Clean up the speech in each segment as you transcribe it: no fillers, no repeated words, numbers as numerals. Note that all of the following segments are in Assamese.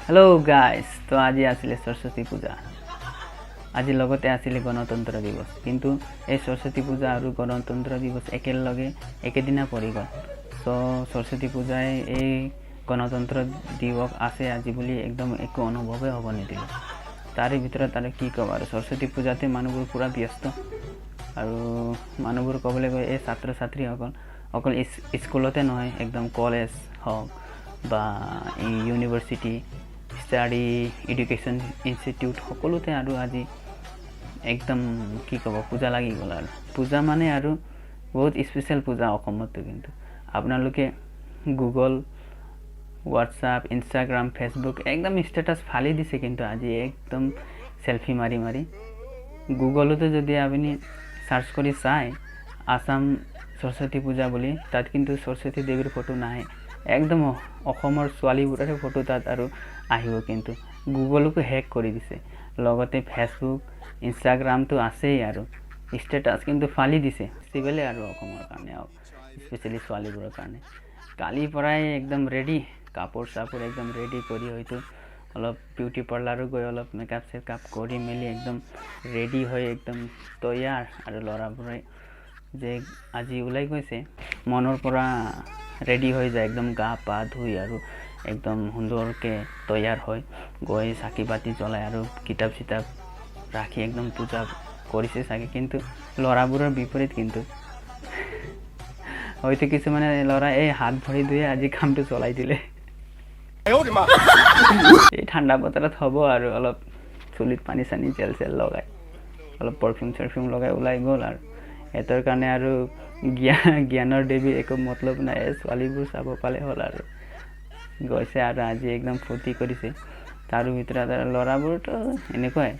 হেল্ল' গাইজ, তো আজি আছিলে সৰস্বতী পূজা। আজি লগতে আছিলে গণতন্ত্ৰ দিৱস। কিন্তু এই সৰস্বতী পূজা আৰু গণতন্ত্ৰ দিৱস একেলগে একেদিনা পৰি গ'ল। চ' সৰস্বতী পূজাই এই গণতন্ত্ৰ দিৱস আছে আজি বুলি একদম একো অনুভৱেই হ'ব নিদিলে। তাৰে ভিতৰত আৰু কি ক'ম আৰু, সৰস্বতী পূজাতে মানুহবোৰ পূৰা ব্যস্ত। আৰু মানুহবোৰ ক'বলৈ গ'লে এই ছাত্ৰ ছাত্ৰীসকল অকল স্কুলতে নহয়, একদম কলেজ হওক বা ইউনিভাৰ্চিটি, ষ্টাডি, এডুকেশ্যন ইনষ্টিটিউট সকলোতে আৰু আজি একদম কি ক'ব, পূজা লাগি গ'ল। আৰু পূজা মানে আৰু বহুত স্পেচিয়েল পূজা অসমতো। কিন্তু আপোনালোকে গুগল, হোৱাটছআপ, ইনষ্টাগ্ৰাম, ফেচবুক একদম ষ্টেটাছ ফালি দিছে কিন্তু আজি একদম চেলফি মাৰি মাৰি। গুগলতো যদি আপুনি চাৰ্চ কৰি চায় আছাম সৰস্বতী পূজা বুলি, তাত কিন্তু সৰস্বতী দেৱীৰ ফটো নাহে, একদম অসমৰ ছোৱালীবোৰৰে ফটো তাত আৰু আহিব। কিন্তু গুগলকো হেক কৰি দিছে। লগতে ফেচবুক, ইনষ্টাগ্ৰামটো আছেই আৰু ষ্টেটাছ কিন্তু ফালি দিছে ফেষ্টিভেলে আৰু অসমৰ কাৰণে হওক, স্পেচিয়েলি ছোৱালীবোৰৰ কাৰণে। কালিৰ পৰাই একদম ৰেডি, কাপোৰ চাপোৰ একদম ৰেডি কৰি, হয়তো অলপ বিউটি পাৰ্লাৰো গৈ অলপ মেকআপ চেকআপ কৰি মেলি একদম ৰেডি হৈ একদম তৈয়াৰ। আৰু ল'ৰাবোৰে যে আজি ওলাই গৈছে, মনৰ পৰা ৰেডি হৈ যায়, একদম গা পা ধুই আৰু একদম সুন্দৰকৈ তৈয়াৰ হৈ গৈ চাকি বাতি জ্বলাই আৰু কিতাপ চিতাপ ৰাখি একদম পূজা কৰিছে চাগে। কিন্তু ল'ৰাবোৰৰ বিপৰীত কিন্তু, হয়তো কিছুমানে ল'ৰা এই হাত ভৰি ধুয়ে আজি কামটো চলাই দিলে। এই ঠাণ্ডা বতৰত হ'ব আৰু অলপ চুলিত পানী চানী, জেল চেল লগাই, অলপ পাৰফিউম চাৰফিউম লগাই ওলাই গ'ল। আৰু সিহঁতৰ কাৰণে আৰু জ্ঞানৰ দেৱী একো মতলব নাই, এই ছোৱালীবোৰ চাব পালে হ'ল আৰু গৈছে আৰু আজি একদম ফূৰ্তি কৰিছে। তাৰো ভিতৰত আৰু ল'ৰাবোৰতো এনেকুৱাই,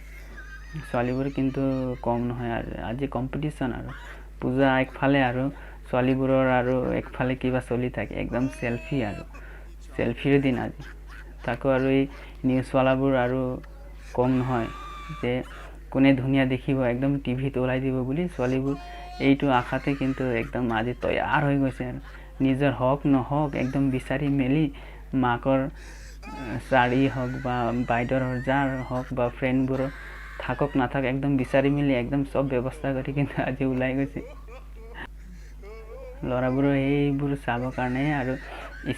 ছোৱালীবোৰ কিন্তু কম নহয়। আৰু আজি কম্পিটিশ্যন আৰু পূজা একফালে আৰু ছোৱালীবোৰৰ আৰু একফালে কিবা চলি থাকে, একদম চেলফি আৰু চেলফিৰ দিন আজি। তাকো আৰু এই নিউজৱালাবোৰ আৰু কম নহয় যে কোনে ধুনীয়া দেখিব, একদম টিভিত ওলাই দিব বুলি ছোৱালীবোৰ এইটো আশাতে কিন্তু একদম আজি তৈয়াৰ হৈ গৈছে। আৰু নিজৰ হওক নহওক, একদম বিচাৰি মেলি মাকৰ শাৰী হওক বা বাইদেউৰ যাৰ হওক বা ফ্ৰেণ্ডবোৰৰ থাকক নাথাকক, একদম বিচাৰি মেলি একদম চব ব্যৱস্থা কৰি কিন্তু আজি ওলাই গৈছে। ল'ৰাবোৰৰ সেইবোৰ চাবৰ কাৰণে আৰু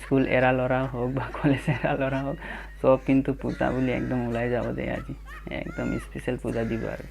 স্কুল এৰা ল'ৰা হওক বা কলেজ এৰা ল'ৰা হওক, চব কিন্তু পূজা বুলি একদম ওলাই যাব দেই। আজি একদম স্পেচিয়েল পূজা দিব আৰু।